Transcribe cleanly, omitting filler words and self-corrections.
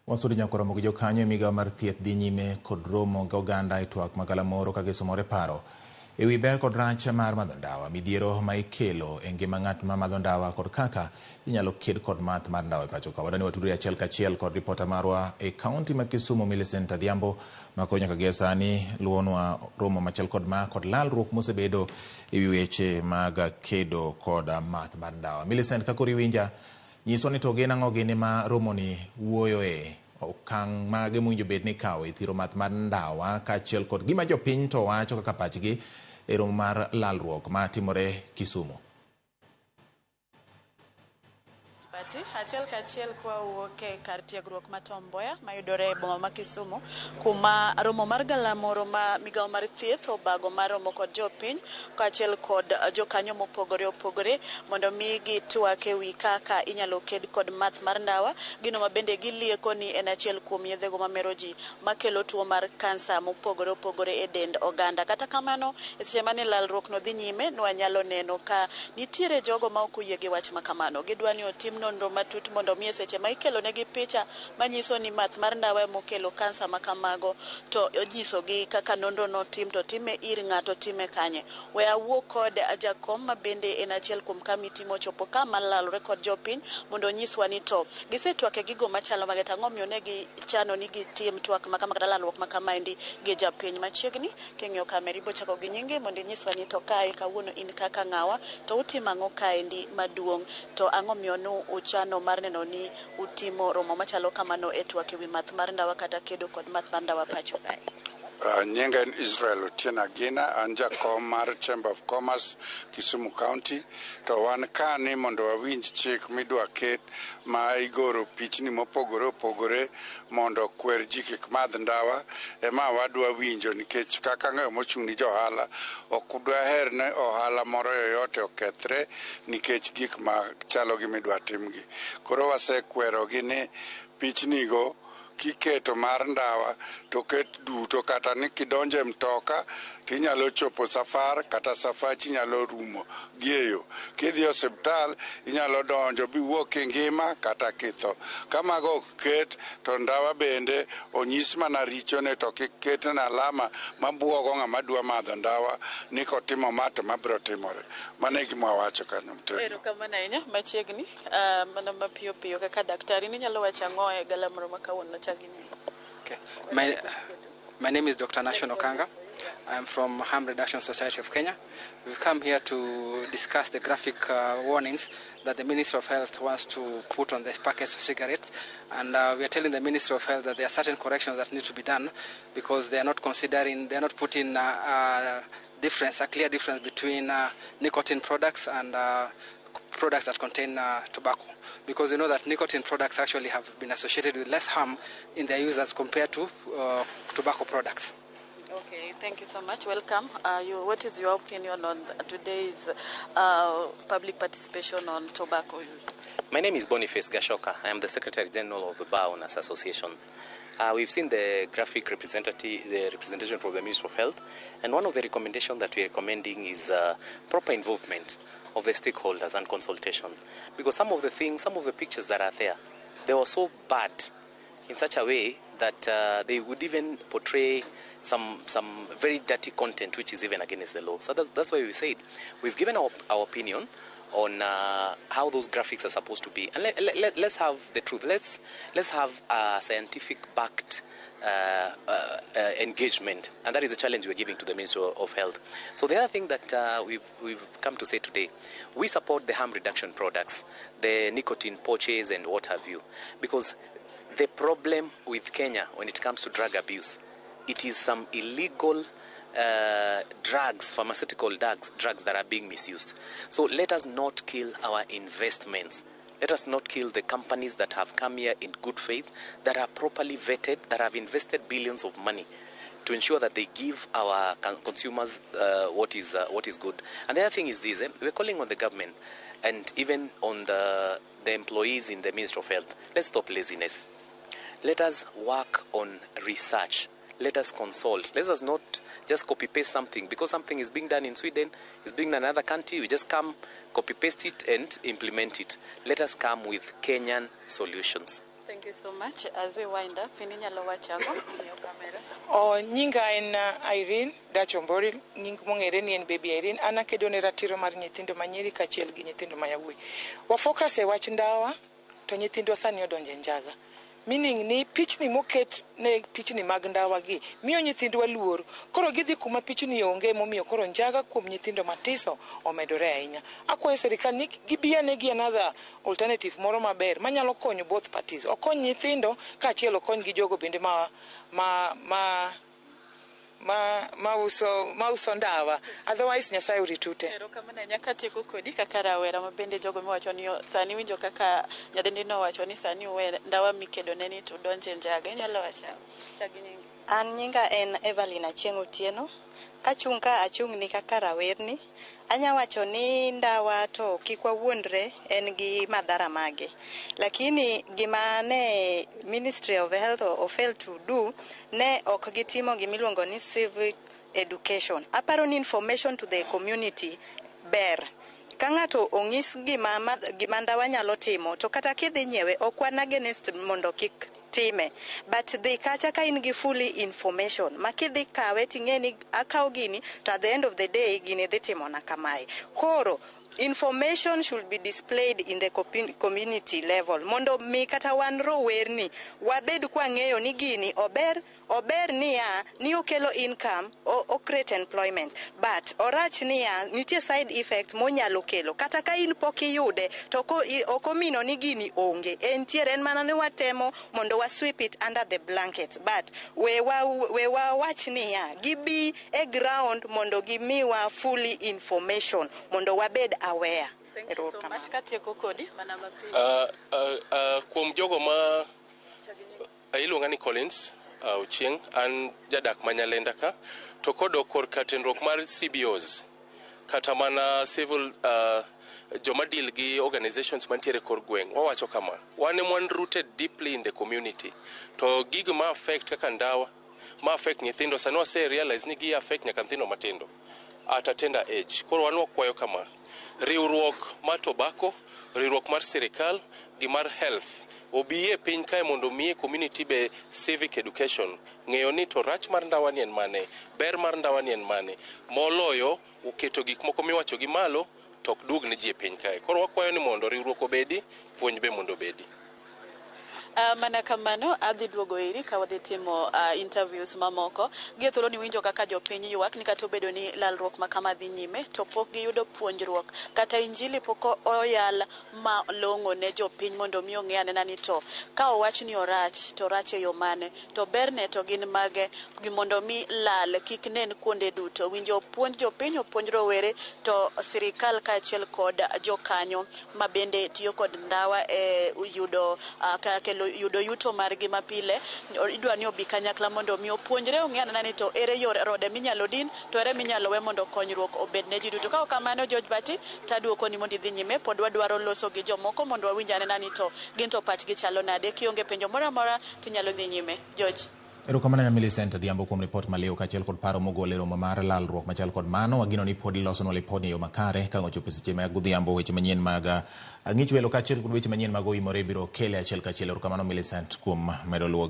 Wasudo nyaka romo gi jokanyo e migawo mar thieth dhi nyime kod romo gi oganda e twak magalamoro ka gisomore paro ewi ber kod rach mar madho ndawa, midhiero ma ikelo e ngima ng'at ma madho ndawa kod kaka inyalo ked kod math mar ndawa e pacho ka. Wadwani watudre achiel kachiel kod ripota marwa e kaunti ma Kisumu Millicent Adhiambo ma koro nyaka gie sani luwonwa romo machal kod ma kod lalruok mosebedo ewi weche mag kedo kod math mar ndawa. Millicent, ka koro iwinja, nyiswa ni to gin ang'o gini ma romoni wuoyoe, okang' mage mowinjo bed ni ikawo e thiro math mar ndawa kaachiel kod gima jopiny to wacho kaka pachgi e romo mar lalruok matimore Kisumu. Bati, achiel kachiel kwawuok e kar tiegruok ma Tom Mboya mayudore e boma ma Kisumu, kuma romo mar galamoro ma migawo mar thieth obago mar romo kod jopiny kaachiel kod jokanyo mopogore opogore mondo mi gitwak ewi kaka inyalo ked kod math mar ndawa, gino ma bende gilieko ni en achiel kuom yedhego mamero ji makelo tuo mar kansa mopogore opogore e dend oganda. Kata kamano, e seche mane lalruok no dhi nyime, nwanyalo neno ka nitiere jogo ma ok oyie gi wach ma kamano. Gidwa ni otim nonro matut mondo mi e seche ma ikelo negi picha manyiso ni math mar ndawa emokelo kansa ma kamago, to onyisogi kaka nonro notim, to time ir ng'ato, time kanye. We awuo kod jakom ma bende en achiel kuom kamiti mochopo ka mar lalore kod jopiny mondo onyiswa ni to gisetwak e gigo machalo mage, to ang'o omiyo ne gichano ni gitim twak ma kama kata lalruok ma kamaendi gi japiny. Machiegni king'iyo kamera ibo chako gi nyingi mondo inyiswa ni to kae kawuono in kaka ng'awa, to utimo ang'o kaendi maduong', to ang'o omiyo nu uchano mar neno ni utimo romo machalo kamano e twak ewi math mar ndawa kata kedo kod math mar ndawa pacho kae. Nyinga en Israel Otieno Agina, an jakom mar Chamber of Commerce Kisumu County. To wan ka ni mondo wawinj chik midwa ket ma igoro pichni mopogore opogore mondo okwer ji kik madh ndawa. Ema wadwa winjo nikech kaka ng'ayo mochung' ni johala ok dwaher ni ohala moro yoyote okethre nikech gik machalo gi midwa timgi. Koro wasekwerogi ni pichnigo kiketo mar ndawa to ket duto, kata ni kidonjo e mtoka tinyalo chopo safar kata safachi nyalo rumo gi e yo. Kidhi e osiptal inyalo donjo biwuok kingima kata kitho. Ka mago ok ket to ndawa bende onyis mana richone to kik ketne alama mabuogo ng'ama dwa madho ndawa ni kotimo ma to ma biro timore. Mano e gima wawacho kanyo motegno. Erokamano ahinya. Machiegni, mana mapiyo piyo kaka daktari, ninyalo wacho ang'o e galamoro ma kawuono chak gi nyingi? Okay. My name is Dr. Nashon Okanga. I'm from Harm Reduction Society of Kenya. We've come here to discuss the graphic warnings that the Ministry of Health wants to put on the packets of cigarettes. And we are telling the Ministry of Health that there are certain corrections that need to be done because they are not considering, they are not putting a difference, a clear difference between nicotine products and products that contain tobacco, because you know that nicotine products actually have been associated with less harm in their use as compared to tobacco products. Okay, thank you so much. Welcome. What is your opinion on today's public participation on tobacco use? My name is Boniface Gashoka. I am the Secretary General of the Bar Owners Association. We've seen the graphic the representation from the Ministry of Health, and one of the recommendations that we are recommending is proper involvement of the stakeholders and consultation, because some of the things, some of the pictures that are there, they were so bad in such a way that they would even portray some very dirty content which is even against the law. So that's why we said we've given our opinion on how those graphics are supposed to be, and let's have the truth. Let's have a scientific backed engagement, and that is a challenge we're giving to the Ministry of Health. So the other thing that we've come to say today, we support the harm reduction products, the nicotine pouches and what have you, because the problem with Kenya when it comes to drug abuse, it is some illegal drugs, pharmaceutical drugs that are being misused. So let us not kill our investments. Let us not kill the companies that have come here in good faith, that are properly vetted, that have invested billions of money to ensure that they give our consumers what is good. And the other thing is this, we're calling on the government and even on the employees in the Ministry of Health. Let's stop laziness. Let us work on research. Let us consult. Let us not just copy-paste something because something is being done in Sweden, is being done in another country. We just come, copy-paste it and implement it. Let us come with Kenyan solutions. Thank you. Thank you so much. As we wind up, in inyalo wacho ang'o ng'iyo kamera? O nyinga en Irene Dachombori, nying mong'ere ni en Baby Irene. An akedo ne ratiro mar nyithindo manyiri kaachiel gi nyithindo ma yawuoyi. Wa focus e wach ndawa to nyithindwa sani odonjo e njaga. Meaning ni pichni moket ne pichni mag ndawa gi miyo nyithindwa luor. Koro gidhi kuma pichni onge, momiyo koro njaga kuom nyithindo matiso omedore ahinya. Akwayo sirikal ni gibi ane gi another alternative moro maber manyalo konyo both parties. Okony nyithindo kaachiel okony gi jogo bende ma uso ndawa. Otherwise Nyasaye oritu te. Erokamano ahinya. Katieko kodi kaka rawera ma bende jogo miwacho ni sani winjo kaka nyadendi nowacho ni sani uwe ndawa mikedo ne ni to udonje njaga. Inyalo wacho ang'o? Chak gi nyingi. An nyinga en Evelyn Achieng' Otieno. Kachung' ka achung' ni kaka rawerni, anya wacho ni ndawa to kik wawuondre, en gi madhara mage. Lakini gima ne Ministry of Health o fail to do, ne ok gitimo gimiluongo ni civic education. Aparo ni information to the community ber. Ka ng'ato ong'is gima ndawa nyalo timo, to kata kidhi nyiewe, ok wan against mondo kik time, but dhi kacha ka in gi fully information ma kidhi kawe ting'e ni akawo gini to at the end of the day gini dhi timona kamae. Koro information should be displayed in the community level mondo mi kata wan rowerni wabed kwang'eyo ni gini ober, ober niya ni okelo income, o create employment, but orach niya nitie side effect monyalo kelo. Kata ka in pok iyude to ok omino ni gini onge, entiere, en mana ni watemo mondo wa sweep it under the blanket. But we wawach niya gibi e ground mondo gimiwa fully information mondo wabed aware. Thank you so much. Katieko kodi mana mapiyo. Kuom jogo ma iluonga ni Collins Ochieng', an jadak ma Nyalenda ka, to kodok korka tenruok mar CBOs kata mana civil joma deal gi organizations mantiere kor gweng', wawacho kama: wan ema wan rooted deeply in the community, to gigo ma affect kaka ndawa ma affect nyithindo sani wase realize ni gi affect nyaka nyithindo matindo at a tender age. Koro wan wakwayo kama: riwruok mar tobacco, riwruok mar sirikal gi mar health obi e piny kae mondo omiye community be civic education, ng'eyo ni to rach mar ndawa ni en mane, ber mar ndawa ni en mane, moloyo oketo gik moko miwacho gi malo to ok duog ne ji e piny kae. Koro wakwayo ni mondo riwruok obedi, puonj be mondo obedi. Mana kamano adhi duogo iri ka wadhi timo interviews mamoko. Gie thuolo ni winjo kaka jopiny ywak ni kata obedo ni lalruok ma kama dhi nyime to pok giyudo puonjruok kata injili pok oyal malong'o ne jopiny mondo mi ong'e anena ni to ka owach ni orach to orach e yo mane, to berne to gin mage, gi mondo mi lal kik nen kuonde duto. Winjo puonj jopiny, opuonj rowere to sirikal kaachiel kod jokanyo ma bende tiyo kod ndawa e yudo kelo yudo yuto margi mapile, idwa ni obi kanyakla mondo mi opuonjre ong'e anena ni to ere yor rode minyalo din to ere minyalo we mondo konyruok obed ne ji duto. Ka ok kamano, George Bati, taduoko ni mondo idhi nyime. Pod wadwaro loso gi jomoko mondo wawinj anena ni to gin to pachgi chalo nade. Kionge penjo moro amora tinyalo dhi nyime, George. Erokamano nya Millicent Adhiambo kuom ripot maliw kaachiel kod paro mogol e romo mar lalruok machal kod mano. Wageno ni pod ilosonwa lipodni e yo makare ka ochopo seche mag godhiambo, weche manyien mag ng'ich welo kaachiel kod weche manyien mag oimore biro kele achiel kachiel. Erokamano Millicent kuom medo luwo.